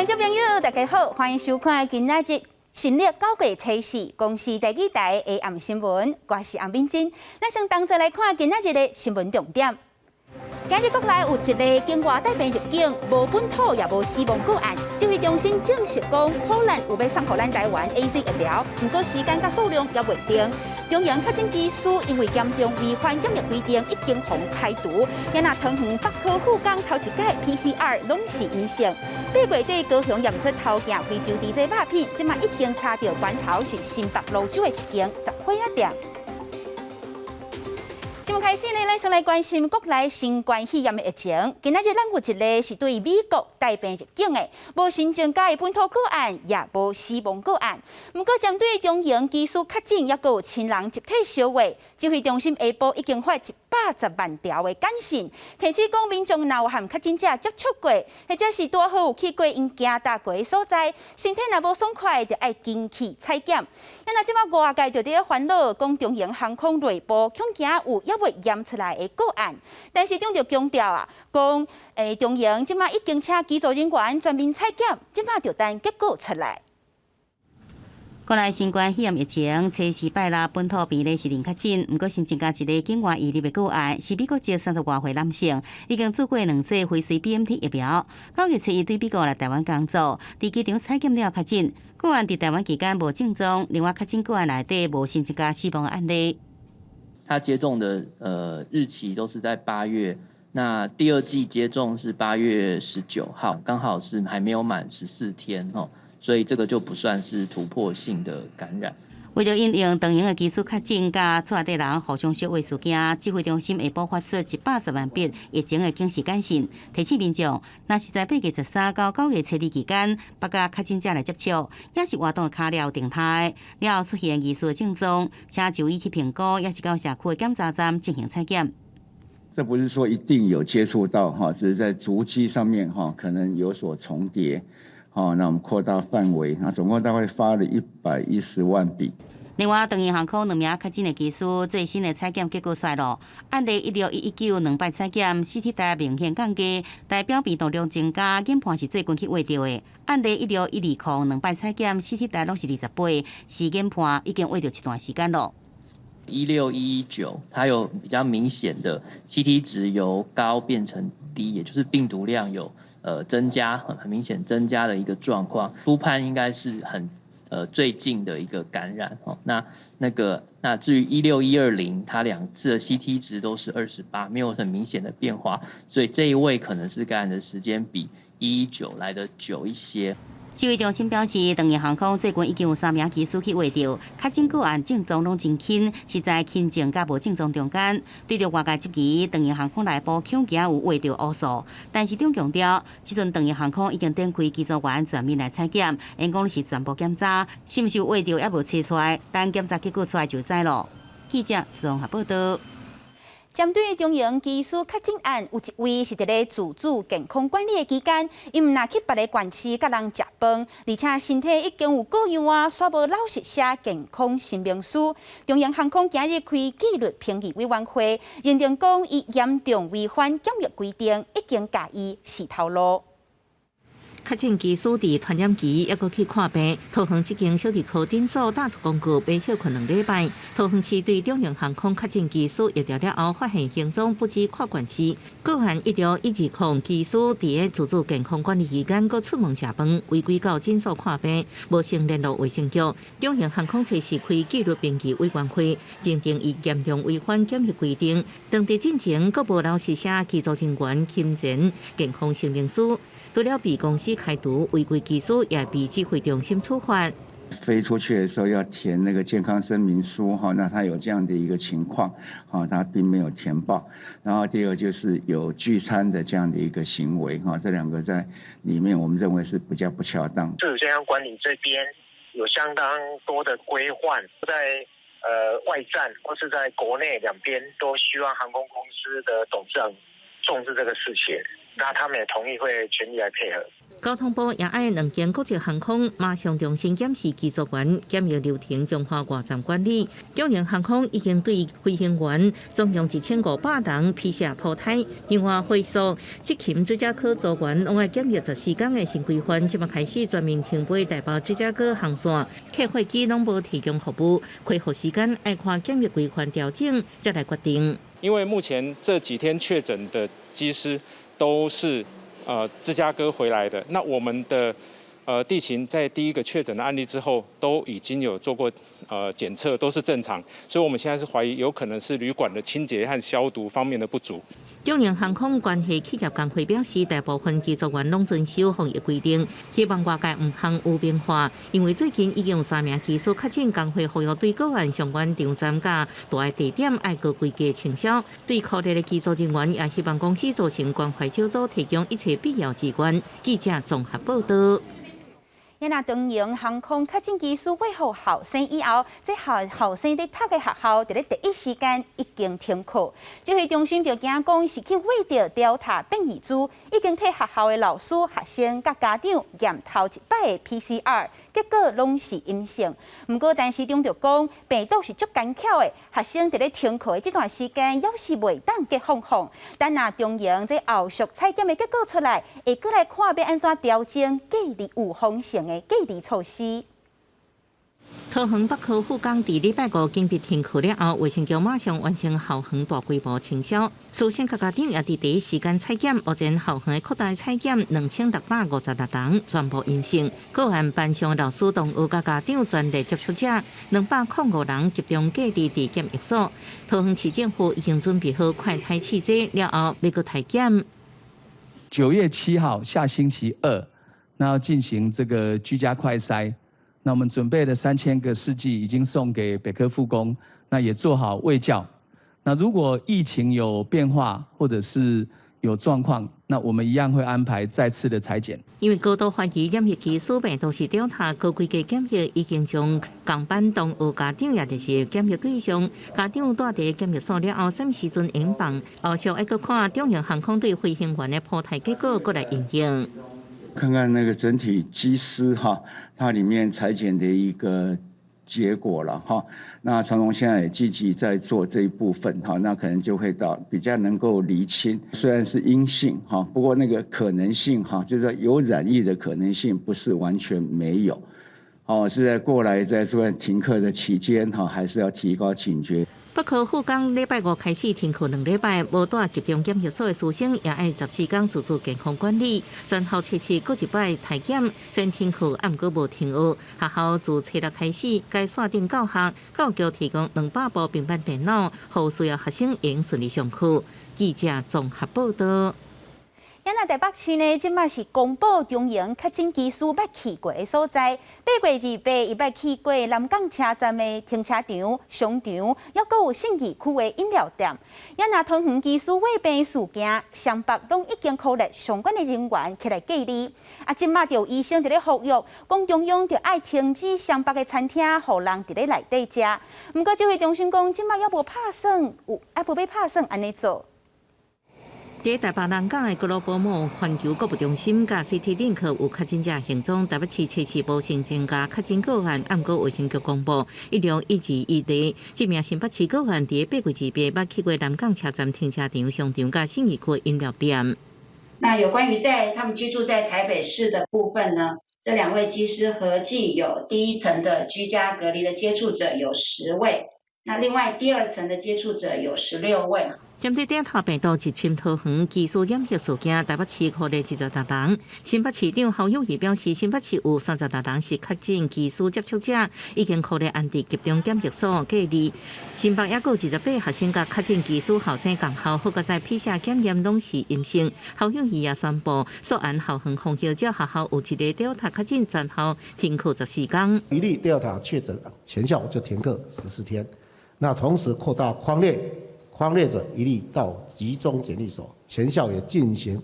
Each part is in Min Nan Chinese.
觀眾朋友，大家好，歡迎收看今仔日新曆9月初四公視第二台下暗新聞，我是洪敏珍。咱先同齊來看今仔日的新聞重點。今日國內有一例境外帶病入境，無本土也無死亡個案。指揮中心證實講，可能有欲送予咱台灣 AZ 疫苗，毋過時間佮數量猶未定。中營確診機師因為嚴重違反檢疫規定，已經予開除。也若桃園北科附工頭一擺 PCR 攏是陰性。8月底高雄驗出頭件非洲豬肉片，這馬已經查著源頭是新北蘆洲的一間雜貨仔店。新聞開始呢，咱先來關心國內新冠肺炎的疫情。今仔日咱有一例是對美國帶病入境的，無新增加的本土個案，也無死亡個案。毋過針對中營機師確診，猶閣有親人集體相話，指揮中心下晡已經發110萬條的簡訊，提醒講民眾若有和確診者接觸過，或者是拄好有去過𪜶行踏過的所在，身體若無爽快，就愛緊去採檢。啊，若這馬外界就佇咧煩惱，講中營航空內部恐驚有猶未驗出來的個案，但是中就強調啊，講中營這馬已經請機組人員全面採檢，這馬就等結果出來。國內新冠肺炎疫情，初四拜六本土病例是零確診，毋過新增加一例境外移入的個案，是美國籍30外歲男性，已經注過兩劑輝瑞 BNT 疫苗。9月初一對美國來台灣工作，佇機場採檢了後確診。個案佇台灣期間無症狀，另外確診個案內底無新增加死亡案例。他接種的日期都是在八月，那第二劑接種是8月19號，剛好是還沒有滿14天哦。所以這個就不算是突破性的感染。為著因應長榮的機師確診，佮帶隊人互相相話事件，指揮中心下晡發出110萬筆疫情的警示簡訊，提醒民眾，若是在8月13到9月初二期間，捌佮確診者來接觸，抑是活動跤了動態，了後出現疑似症狀，請就醫去評估，抑是到社區的檢查站進行採檢。這不是說一定有接觸到哈，只是在足跡上面哈可能有所重疊。好，那我們擴大範圍，那總共大概發了110萬筆。另外，長榮航空兩名確診的機師最新的採檢結果出來囉，案例16119兩擺採檢，CT 值明顯降低，代表病毒量增加，研判是最近去秽著的。案例16120兩擺採檢，CT 值攏是28，是研判已經秽著一段時間囉。 16119，它有比較明顯的 CT 值由高變成低，也就是病毒量有增加，很明顯增加的一個狀況，初判應該是很最近的一個感染哦。那至於16120，它兩次的 CT 值都是28，沒有很明顯的變化，所以這一位可能是感染的時間比119來得久一些。指揮中心表示，長榮航空最近已經有三名機師去秽著，確診個案症狀攏真輕，是在輕症佮無症狀中間。對著外界質疑，長榮航空內部恐驚有秽著烏數，但是中強調，這陣長榮航空已經展開機組員全面來採檢，𪜶講是全部檢查，是毋是有秽著猶無揣出來，等檢查結果出來就知囉。記者綜合報道。針對中營機師確診案，有一位是佇咧自主健康管理的期間，伊毋若去別个縣市佮人食飯，而且身體已經有過恙啊，煞無老實寫健康聲明書。中營航空今日開紀律評議委員會，認定講伊嚴重違反檢疫規定，已經共伊死頭路。確診機師佇傳染期，猶閣去看病。桃園這間小兒科診所打出公告，欲歇睏2禮拜。桃園市對中榮航空確診機師疫調了後，發現行蹤不知跨縣市。個案16120機師佇咧自主健康管理期間，閣出門食飯，違規到診所看病，無先聯絡衛生局。中榮航空初四開紀律評議委員會，認定伊嚴重違反檢疫規定，當地進前閣無老實寫機組人員親前健康聲明書。除了被公司開除，違規機師也被指揮中心處罰。飛出去的時候要填那個健康聲明書哈，那他有這樣的一個情況，哈，他並沒有填報。然後第二就是有聚餐的這樣的一個行為，哈，這兩個在裡面我們認為是比較不恰當。自主健康管理這邊有相當多的規範，在外站或是在國內兩邊都希望航空公司的董事長重視這個事情。那他們也同意會全力來配合。交通部也愛兩間國際航空馬上重新檢視機組員檢疫流程，強化外站管理。長榮航空已經對飛行員總共1500人 PCR 普篩，另外恢復執勤芝加哥組員攏愛檢疫14天的新規範，這馬開始全面停飛台北芝加哥航線，客貨機攏無提供服務，恢復時間愛看檢疫規範調整，才來決定。因為目前這幾天確診的機師都是芝加哥回來的，那我們的地勤在第一個確診的案例之後，都已經有做過檢測，都是正常，所以我們現在是懷疑有可能是旅館的清潔和消毒方面的不足。長榮航空關係企業工會表示，大部分機組員攏遵守防疫規定，希望外界毋通污名化。因為最近已經有三名機師確診，工會呼籲對個案相關場站佮蹛的地點愛高規格清消。對可憐的機組人員，也希望公司組成關懷小組，提供一切必要資源。記者綜合報道。若長榮航空確診機師餵予學生以後，這學學生佇讀的學校，佇咧第一時間已經停課。指揮中心就驚講是去餵著 Delta 變異株，已經替學校的老師、學生佮家長驗頭一擺的 PCR，結果攏是陰性。毋過陳時中就講，病毒是足奸巧的，學生佇咧停課的這段時間，猶是袂當閣放放。等若長榮這後續採檢的結果出來，會閣來看欲按怎調整隔離有風險的隔離措施。桃園北科附工佇禮拜五緊急停課了後，衛生局馬上完成校園大規模清消，師生佮家長也佇第一時間採檢，目前校園的擴大採檢2656人全部陰性，個案班上老師同學佮家長全列接觸者205人集中隔離佇檢疫所。桃園市政府已經準備好快篩試劑，了後欲閣篩檢。 9月7號下星期二，那要進行這個居家快篩。那我們準備的3000個試劑已經送給北科附工，那也做好衛教。那如果疫情有變化或者是有狀況，那我們一樣會安排再次的採檢。因為高度懷疑染疫機師病毒是 Delta 高規格檢疫，已經將仝班同學家長也就是檢疫對象，家長蹛佇檢疫所了後，啥物時陣會放？後續愛閣看長榮航空對飛行員的普篩結果，閣來因應。看看那個整體機師哈，它裡面採檢的一個結果了哈。那長榮現在也積極在做這一部分哈，那可能就會到比較能夠釐清，雖然是陰性哈，不過那個可能性哈，就是說有染疫的可能性不是完全沒有。哦，是在過來在這段停課的期間哈，還是要提高警覺。北科附工禮拜五開始停課2禮拜，無蹛集中檢疫所的師生也愛14天自主健康管理。全校測試閣一擺篩檢，雖然停課，毋過無停學。學校自初六開始改線頂教學，教育局提供200部平板電腦，予需要學生會順利上課。記者綜合報道。若台北市呢，這馬是公布長榮確診機師捌去過的所在。8月28，伊捌去過南港車站的停車場、商場，猶閣有信義區的飲料店。若桃園機師患病事件，雙北攏已經呼籲相關的人員起來隔離。啊，這馬就有醫生佇咧呼籲，講中央著愛停止雙北的餐廳，予人佇咧內底食。毋過指揮中心講，這馬猶無拍算，有猶無欲拍算按呢做。佇台北南港的 Global Mall 環球購物中心，佮 CT Link 有確診者行蹤，台北市測試無新增加確診個案，毋過衛生局公布1612例，這名新北市個案佇8月28捌去過南港車站停車場、商場佮信義區飲料店。那有關於在他們居住在台北市的部分呢？這兩位機師合計有第一層的居家隔離的接觸者有10位，那另外第二層的接觸者有16位。針對 Delta 病毒入侵桃園機師染疫事件，台北市隔離26人。新北市長侯友宜表示，新北市有36人是確診機師接觸者，已經隔離安置集中檢疫所隔離。新北抑閣有28學生佮確診機師後生仝校，好佳哉 PCR 檢驗攏是陰性。侯友宜也宣布，溯源校園風險者學校有一个 Delta 確診，全校停課14天。一例 Delta 確診，全校就停課14天。那同時擴大匡列。匡列者一律到集中檢疫所，全校也進行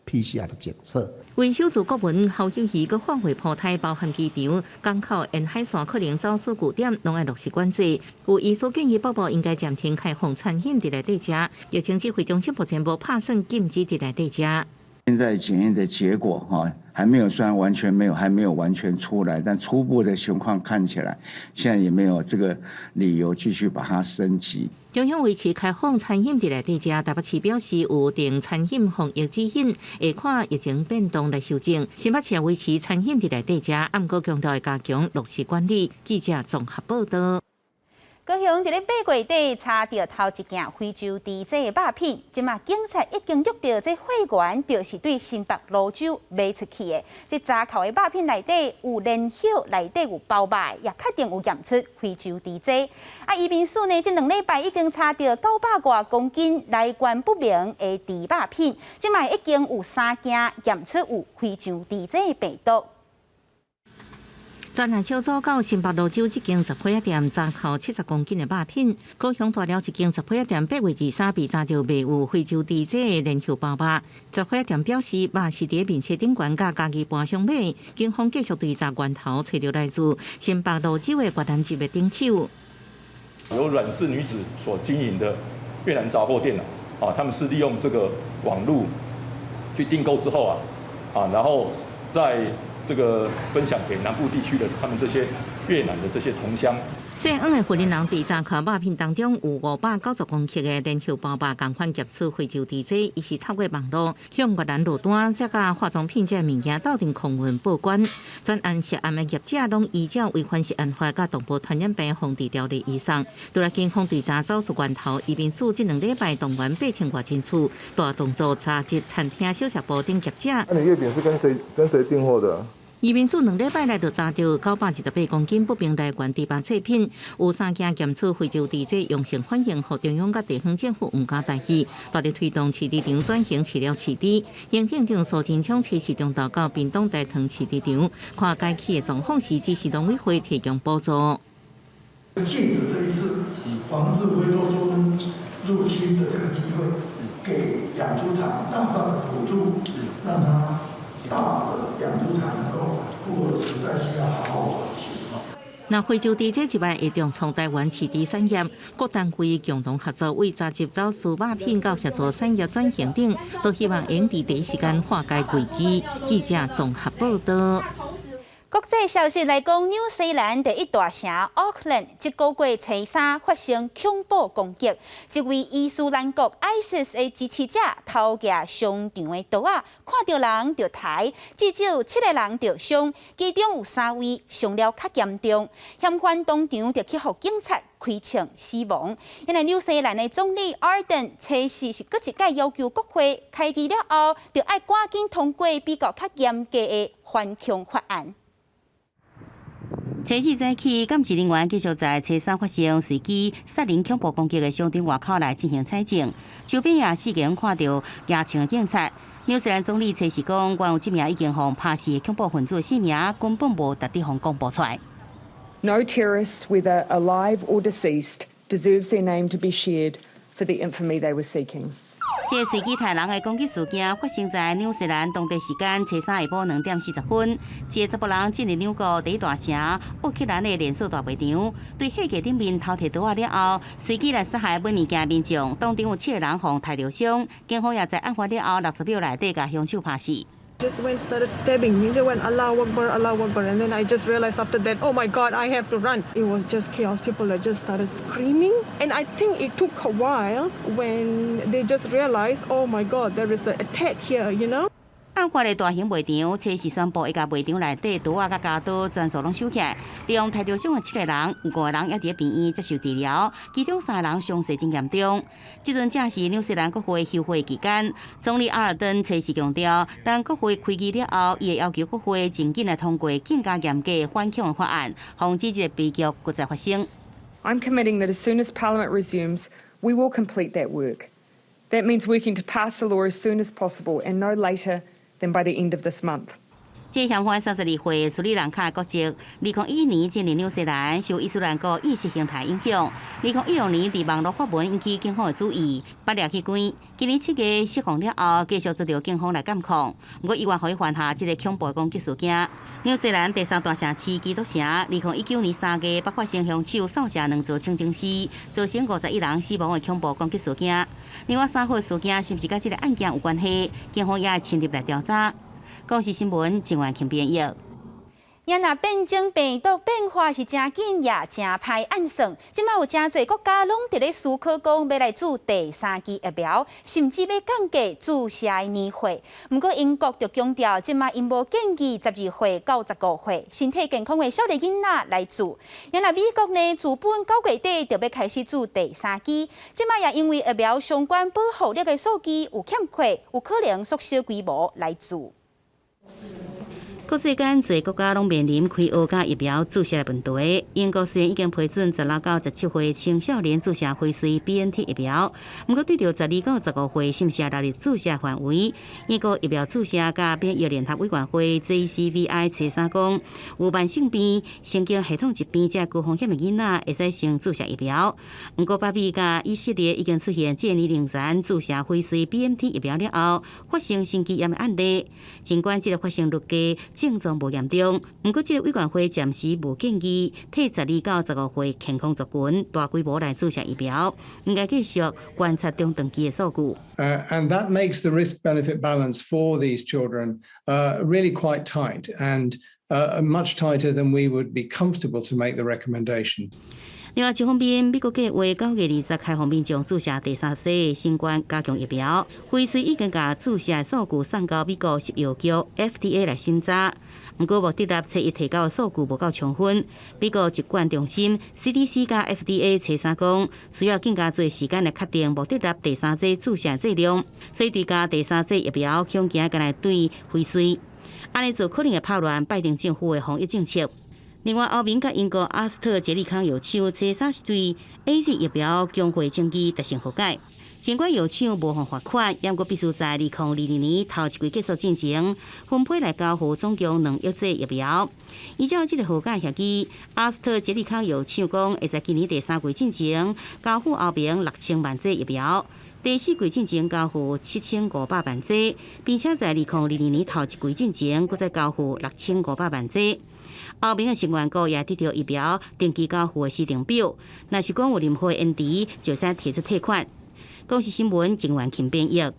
PCR 的檢測。為守住國門，侯友宜閣放話普篩，包含機場、港口、沿海線可能走私據點，攏愛落實管制。有醫師建議，北部應該暫停開放餐飲佇內底食。疫情指揮中心目前無拍算禁止佇內底食。現在檢驗的結果哈，還沒有算完全沒有，還沒有完全出來，但初步的情況看起來，現在也沒有這個理由繼續把它升級。中央維持開放餐飲佇內底食，台北市表示有定餐飲防疫指引，會看疫情變動來修正。新北市維持餐飲佇內底食，毋過強調會加強落實管理。記者綜合報道。高雄佇咧8月底查著頭一件非洲豬隻的肉品，這馬警察已經約著這貨源，就是對新北蘆洲賣出去的。這查扣的肉品內底有蓮葉，內底有包肉，也確定有驗出非洲豬隻。啊，移民署呢，這2禮拜已經查著900外公斤來源不明的豬肉品，這馬已經有三件驗出有非洲豬隻的病毒。專案小組到新北蘆洲這間雜貨仔店查扣70公斤的肉品，高雄大寮一間雜貨仔店8月23被查著賣有非洲豬隻的連葉包肉。雜貨仔店表示，肉是佇面冊頂懸佮嘉義盤商買，警方繼續追查源頭，揣著來自新北蘆洲的越南籍的頂手。由阮氏女子所經營的越南雜貨店啊，他們是利用這個網路去訂購之後啊，然後再這個分享給南部地區的他們這些越南的這些同鄉。姓黃的婦人被查扣肉品當中有590公克的連葉包肉，仝款檢出非洲豬隻，伊是透過網路向越南落單，再佮化妝品這物件鬥陣空運報關。專案涉案的業者攏依照違反食安法佮動物傳染病防治條例以上，除了警方追查走私源頭，移民署這2禮拜動員8000外人次，大動作查緝餐廳、小食部等業者。那你月餅是跟誰訂貨的？移民署2禮拜來就查著928公斤不明來源豬肉製品，有三件檢出非洲豬隻陽性反應，予中央佮地方政府毋敢大意，大力推動飼豬場轉型飼料飼豬。行政長蘇貞昌初四中晝到屏東大塘飼豬場，看改起的狀況時，指示農委會提供補助。借著這一次防治非洲豬瘟入侵的這個機會，給養豬場大大的補助，讓它大的養豬場能夠過實在是要好好轉型。那非洲豬隻之外，會重創台灣飼豬產業，各單位共同合作，為查緝走私肉品到協助產業轉型等，都希望會佇第一時間化解危機。記者綜合報道。國際消息來講，紐西蘭第一大城奧克蘭，這個月初三發生恐怖攻擊，一位伊斯蘭國 ISIS 的支持者頭舉長長的刀仔，看著人就刣，至少七个人著傷，其中有三位傷了較嚴重，嫌犯當場就去予警察開槍死亡。因為紐西蘭的總理阿爾登初四是閣一擺要求國會開議了後，就愛趕緊通過比較較嚴格的反恐法案。初四早起，鑑識人員繼續在初三發生隨機殺人恐怖攻擊的商場外口來進行採證。周邊也四個人看著舉槍的警察。紐西蘭總理初四講，原有這名已經予拍死的恐怖分子的姓名根本無值得予公布出來。 No terrorist, whether alive or deceased, deserves their name to be shared for the infamy they were seeking. 這個隨機刣人的攻擊事件發生在紐西蘭當地時間初三下晡2點40分，一個查埔人進入紐國第一大城奧克蘭的連鎖大賣場，對貨架頂面偷提刀仔了後，隨機來殺害買物件民眾，當場有七個人予刣著傷，警方也在案發了後60秒內底共兇手拍死。 Just went started stabbing me. They went "Allahu Akbar, Allahu Akbar," and then I just realized after that, oh my God, I have to run. It was just chaos. People are just started screaming, and I think it took a while when they just realized, oh my God, there is an attack here. 案發的大型賣場，初四宣布會共賣場內底刀仔佮鉸刀全數攏收起來，利用刣著傷的七個人，有五個人猶佇病院接受治療，其中三個人傷勢真嚴重。這陣正是紐西蘭國會休會期間，總理阿爾登初四強調，當國會開議了後，伊會要求國會盡緊來通過更加嚴格反恐的法案，防止這個悲劇閣再發生。 I'm committing that as soon as Parliament resumes, we will complete that work. That means working to pass the law as soon as possible and no later than by the end of this month. 這嫌犯32歲，斯里蘭卡國籍。2011年進入紐西蘭，受伊斯蘭國意識形態影響。2016年佇網路發文引起警方的注意，被掠去關。今年7月釋放了後，繼續遭著警方來監控。毋過，猶原予伊犯下這个恐怖的攻擊事件。紐西蘭第三大城市基督城，2019年3月，捌發生兇手掃射兩座清真寺，造成51人死亡的恐怖攻擊事件。另外，三號事件是毋是佮這个案件有關係？警方也會深入來調查。公視新聞，鄭婉琴編譯。也若變種病毒變化是誠緊，也誠歹按算。這馬有誠濟國家攏佇咧思考，講欲來注第三劑疫苗，甚至欲降低注射的年歲。毋過英國就強調，這馬𪜶無建議12歲到15歲身體健康的少年囡仔來注。也若美國呢，自本9月底就欲開始注第三劑，這馬也因為疫苗相關保護力的數據有欠缺，有可能縮小規模來注。國際間濟國家攏面臨開學佮疫苗注射的問題。英國雖然已經批准16到17歲青少年注射輝瑞 BNT 疫苗，毋過對著12到15歲是毋是納入注射範圍？英國疫苗注射佮免疫聯合委員會 JCVI 初三講，有慢性病、神經系統疾病這高風險的囡仔會使先注射疫苗。毋過北美佮以色列已經出現這個年齡層注射輝瑞 BNT 疫苗了後發生心肌炎的案例，儘管這个發生率低，症狀無嚴重，毋過這个委員會暫時無建議替12到15歲健康族群大規模來注射疫苗，應該繼續觀察中長期的數據。 And that makes the risk-benefit balance for these children really quite tight and much tighter than we would be comfortable to make the recommendation. 另外一方面，美國計劃9月20開放民眾注射第三劑新冠加強疫苗，輝瑞已經共注射數據送交美國食藥局 FDA 來審查。毋過，莫德納初一提交的數據無夠充分。美國疾管中心 CDC 佮 FDA 初三講，需要更加濟時間來確定莫德納第三劑注射劑量，所以追加第三劑疫苗恐驚干焦對輝瑞，按呢做可能會拍亂拜登政府的防疫政策。另外，歐盟佮英國阿斯特捷利康藥廠初三是對 AZ 疫苗供貨爭議達成和解。儘管藥廠無予罰款，毋過必須在2022年頭一季結束進前分批來交付總共2億劑疫苗。依照這个和解協議，阿斯特捷利康藥廠講會在今年第三季進前交付歐盟6000萬劑疫苗，第四季進前交付7500萬劑，並且在2022年頭一季進前閣再交付6500萬劑。歐盟的成員國也得著疫苗定期交付的時程表，若是講有任何延遲，就使提出退款。公視新聞，鄭元慶編譯。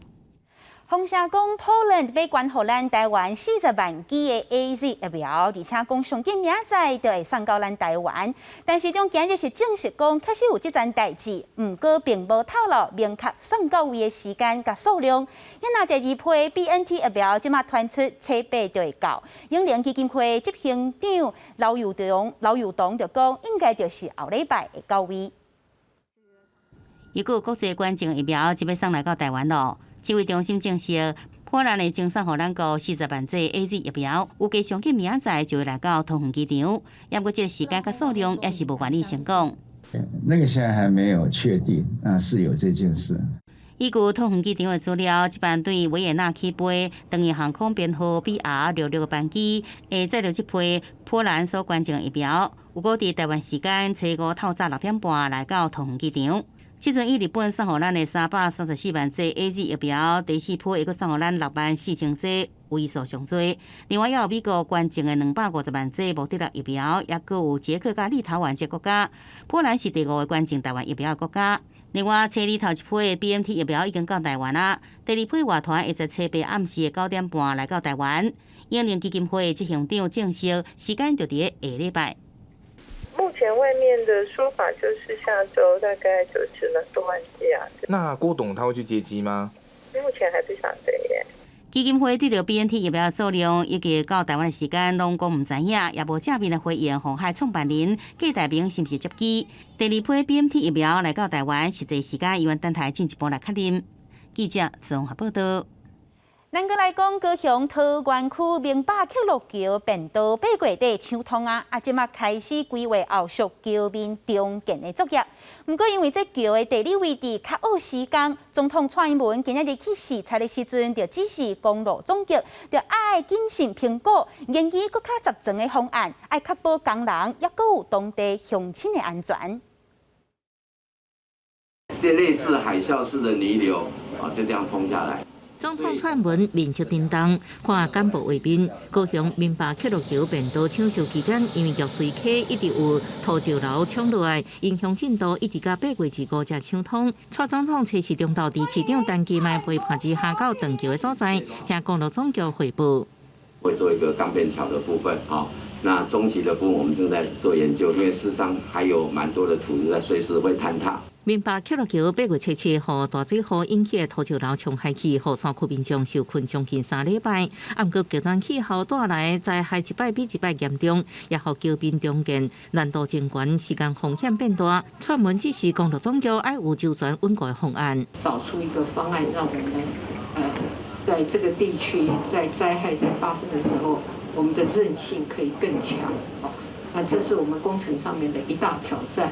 風聲講，波蘭欲捐予咱台灣40萬劑的 AZ 疫苗，而且講上緊明仔載就會送到咱台灣。但是中今日是證實講，確實有這層代誌，毋過並無透露明確送到位的時間佮數量。也若第二批 BNT 疫苗，這馬傳出初八就會到。永齡基金會執行長劉幼東，劉幼東就講，應該就是後禮拜會到位。一個國際捐贈疫苗就欲送來到台灣囉。指揮中心證實，波蘭會先送予咱國40萬劑 AZ 疫苗，預計上緊明仔載就會來到桃園機場。毋過這个時間佮數量也是無願意先講。那個現在還沒有確定，啊，是有這件事。依據桃園機場的資料，這班對維也納起飛、長榮航空編號 BR66的班機，會載著這批波蘭所捐贈的疫苗，預估佇台灣時間初五透早6點半來到桃園機場。這陣以日本送予咱的334萬劑 AZ 疫苗，第四批會閣送予咱6萬4千劑，為數上濟。另外，也有美國捐贈的250萬劑莫德納疫苗，也閣有捷克佮立陶宛這國家。波蘭是第五个捐贈台灣疫苗的國家。另外，初二頭一批的 BNT 疫苗已經到台灣啦。第二批外團會在初八暗時的9點半來到台灣。永齡基金會執行長證實，時間就佇下禮拜。目前外面的說法就是下週大概90多萬劑啊。那郭董他會去接機嗎？目前還不曉得耶。基金會對著 BNT 疫苗數量以及到台灣的時間，攏講毋知影，也無正面的回應。鴻海創辦人郭台銘是毋是接機？第二批 BNT 疫苗來到台灣，實際時間猶原等待進一步來確認。記者綜合報道。咱閣來講高雄桃園區明霸客路橋便道八月底搶通啊，啊，這馬開始規劃後續橋面重建的作業。毋過因為這橋的地理位置較惡施工，總統蔡英文今仔日去視察的時陣，就指示公路總局，著愛謹慎評估，研擬閣較十全的方案，愛確保工人抑閣有當地鄉親的安全。這類似海嘯式的泥流啊，就這樣衝下來。總統蔡英文面色沉重，看幹部畫面。高雄明霸客路橋便道搶修期間，因為玉穗溪一直有土石流沖落來，影響進度一直到8月25才搶通。蔡總統初四中晝佇市長陳其邁陪伴之下到斷橋的所在，聽公路總局匯報。會做一個鋼便橋的部分，啊，那中期的部分我們正在做研究，因為事實上還有蠻多的土質在隨時會坍塌。明霸客路橋8月7日大水禍引起的土石流沖海去，予山區民眾受困將近3禮拜。啊，毋過極端氣候帶來災害一擺比一擺嚴重，也予橋面重建難度增懸，時間風險變大。蔡英文指示公路總局愛有周全穩固的方案，找出一個方案，讓我們在這個地區在災害在發生的時候，我們的韌性可以更強。那這是我們工程上面的一大挑戰，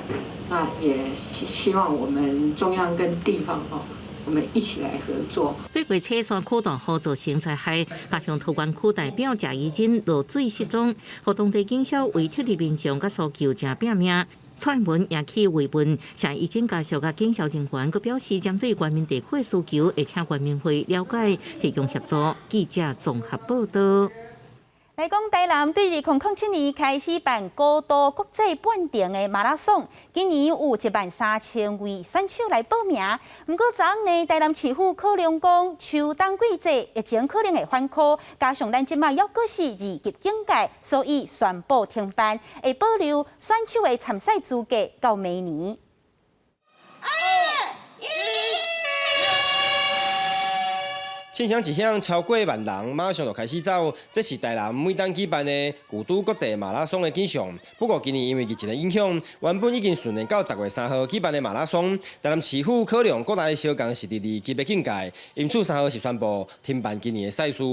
那也希望我們中央跟地方哦，我們一起來合作。8月初山區大雨造成災害，加上桃園區代表謝宜真落水失蹤，予當地警消委託的民眾佮訴求誠拚命。蔡英文也去慰問謝宜真家屬佮警消人員，閣表示針對原民地區的需求，會請原民會了解，提供協助。記者綜合報道。來講，台南對2007年開始辦古都國際半程的馬拉松，今年有1萬3千位選手來報名。毋過昨昏呢，台南市府考量講，秋冬季節疫情可能會反撲，加上咱這馬猶閣是二級警戒，所以宣布停辦，會保留選手的參賽資格到明年。二一。慶聲一響，超過萬人馬上就開始走。這是台南每冬舉辦的舊都國際馬拉松的景象。不過今年因為疫情的影響，原本已經順延到10月3號舉辦的馬拉松，台南市府考量國內相仝是佇二級的警戒，因此3號是宣布停辦今年的賽事。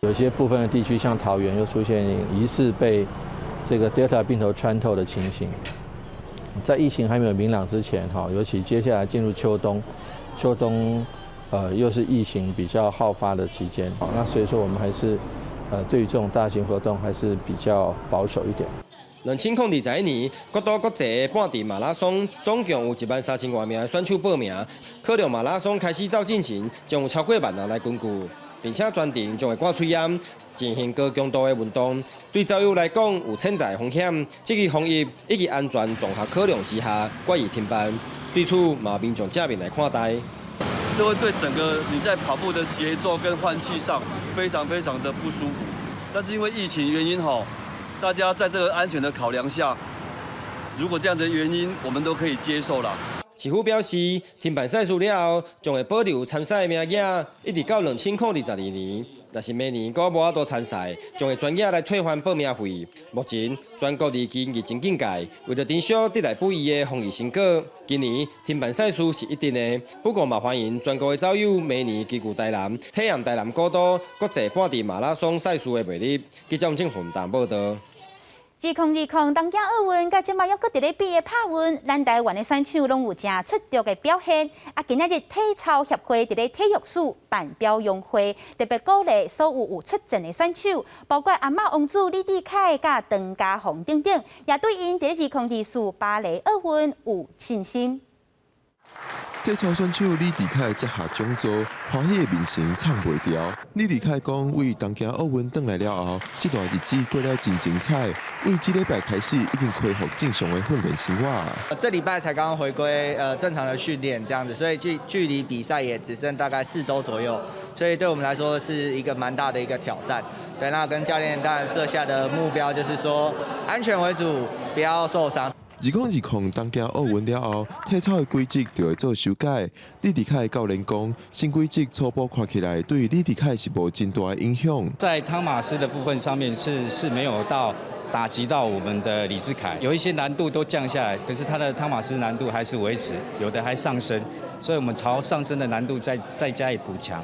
有些部分的地區，像桃園，又出現疑似被這個 Delta 病毒穿透的情形。在疫情還沒有明朗之前，哈，尤其接下來進入秋冬，秋冬。又是疫情比較好發的期間，那所以說我們還是，對於這種大型活動還是比較保守一點。 2021年，國都國際半程馬拉松總共有1萬3千外名的選手報名，考量馬拉松開始走進前，將有超過萬人來群聚，並且全程將會掛喙罨，進行高強度的運動，對走友來講有潛在風險。這個防疫以及安全綜合考量之下，決議停辦。對此，嘛民眾正面來看待。這會對整個你在跑步的節奏跟換氣上非常非常的不舒服。但是因為疫情原因哈，大家在這個安全的考量下，如果這樣的原因，我們都可以接受了。市府表示，停辦賽事了後，將會保留參賽名額，一直到2022年。若是明年閣無法度參賽，將會全額來退還報名費。目前全國二級疫情警戒，為著珍惜得來不易的防疫成果，今年停辦賽事是一定的。不過嘛，歡迎全國的走友明年繼續台南體驗台南古都國際半程馬拉松賽事的魅力。記者鄭宏達報道。2020東京奧運，佮這馬猶閣佇咧比的帕運，咱台灣的選手攏有誠出眾的表現。啊，今仔日體操協會佇咧體育署辦表揚會，特別鼓勵所有有出戰的選手，包括鞍馬王子李智凱佮張家宏等等，也對𪜶佇2024巴黎奧運有信心。體操選手李智凱接下獎座，歡喜的面神藏袂牢。李智凱講，為東京奧運轉來了後，這段日子過了真精彩。為這禮拜開始，已經恢復正常的訓練生活。這禮拜才剛剛回歸正常的訓練，這樣子，所以距離比賽也只剩大概4週左右，所以對我們來說是一個蠻大的一個挑戰。對，那跟教練當然設下的目標就是說安全為主，不要受傷。 2020東京奧運了後，體操的規則就會做修改。李智凱教練講，新規則初步看起來對李智凱是無真大的影響。在湯馬斯的部分上面是沒有到打擊到我們的李智凱，有一些難度都降下來，可是他的湯馬斯難度還是維持，有的還上升，所以我們朝上升的難度再加以補強。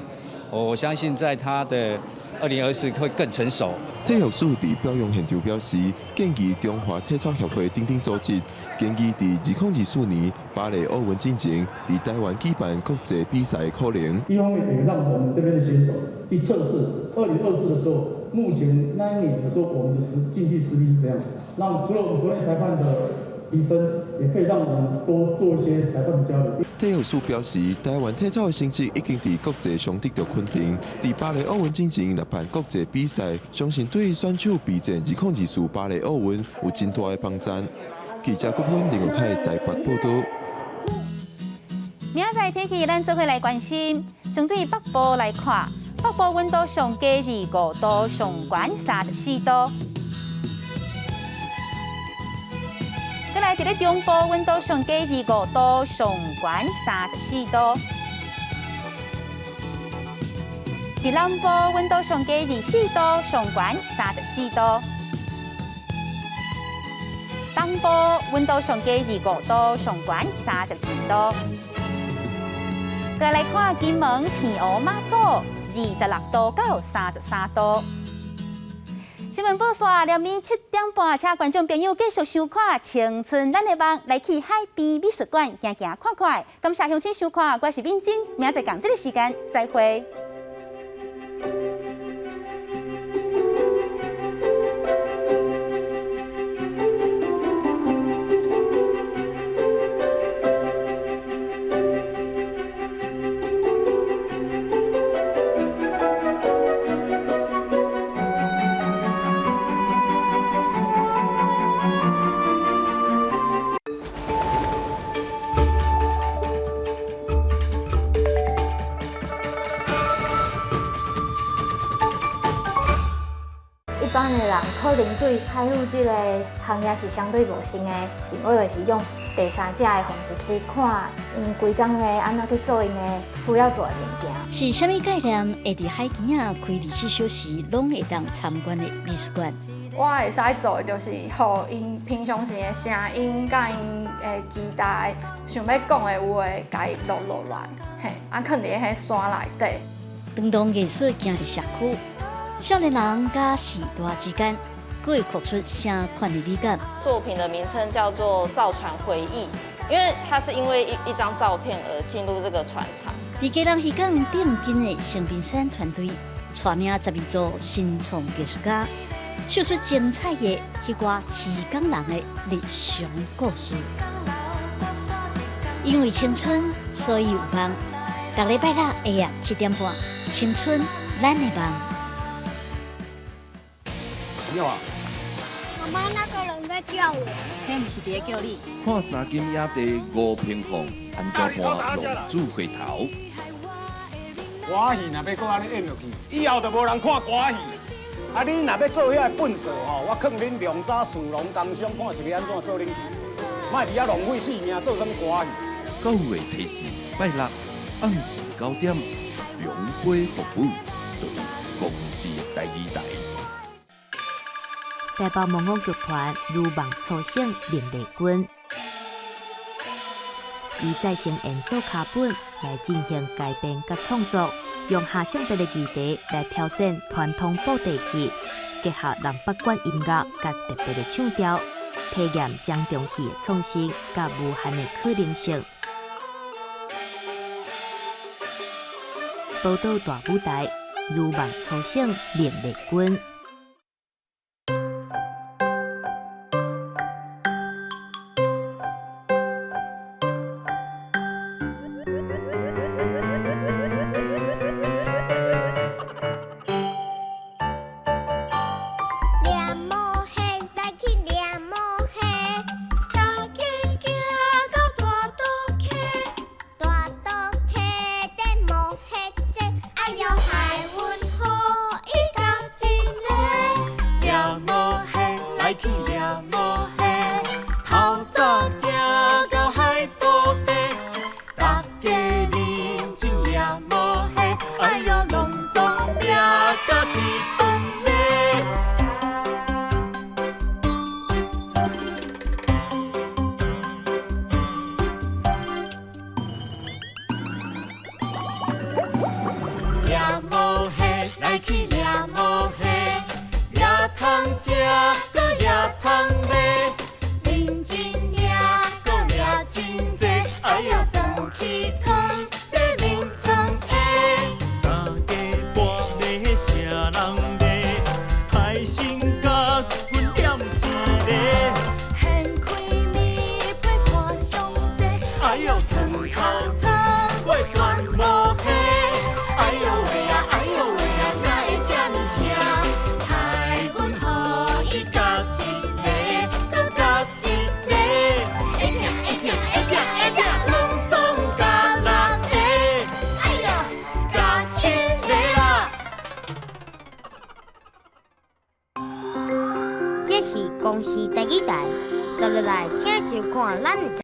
我相信在他的2024會更成熟。體育署佇表揚現場表示，建議中華體操協會等等組織，建議佇2024年巴黎奧運進前，佇台灣舉辦國際比賽的可能。一方面也讓我們這邊的選手去測試2024的時候，目前那一年的時候，我們的競技實力是怎樣，讓除了我們國內裁判的提升，也可以讓我們多做一些裁判的交流。體育署表示，台灣體操的成績已經佇國際上得到肯定。佇巴黎奧運進前，若辦國際比賽，相信對選手備戰2024巴黎奧運有真大的幫助。記者郭芬林玉凱台北報導。明仔載天氣，咱做伙來關心。相對北部來看，北部溫度上低25度，上懸34度。閣來佇咧中部溫度上低25度，上懸34度。佇南部溫度上低24度，上懸34度。東部溫度上低25度，上懸32度。閣來看金門、澎湖、馬祖，26度到33度。新聞報煞，連暝7點半，請觀眾朋友繼續收看《青春咱的夢》，來去海邊美術館行行看看。感謝鄉親收看，我是敏珍，明仔載仝這個時間再會。一般的人可能對海陸這個行業是相對陌生的，真愛就是用第三者的方式去看，𪜶規工的按怎去做𪜶的需要做的物件。是啥物概念？會佇海墘仔開24小時攏會當參觀的美術館？我會使做的就是，予𪜶平常時的聲音，佮𪜶的期待，想欲講的話，共伊錄落來，嘿，啊，囥佇彼山內底。當當藝術行入社區，少年人佮時代之間，閣會擴出啥款的美感？作品的名稱叫做《造船回憶》，因為它是因為一張照片而進入這個船廠。佇基隆漁港頂緊的星濱山團隊，帶領12組新創藝術家，秀出精彩的彼寡漁港人的日常故事。因為青春，所以有夢。逐禮拜六下晡7點半，青春咱的夢。你好。媽媽，那個人在叫我。彼毋是佇咧叫你。看三金野地5平方，按怎看浪子回頭？歌戲若欲閣按呢演落去，以後就無人看歌戲。啊，恁若欲做遐个笨蛇吼，我勸恁量早士農工商，看是欲按怎做恁去。莫佇遐浪費性命做啥物歌戲。9月24拜六暗時9點，龍飛鳳舞，就佇公視第二台。台北木偶劇團如夢初醒林麗君，以再生演奏卡本來進行改編佮創作，用下性別的議題來挑戰傳統布袋戲，結合南北管音樂佮特別的唱調，體驗江中戲的創新佮無限的可能性。寶島大舞台，如夢初醒林麗君。哎呦，海運好，伊當真。看咱的。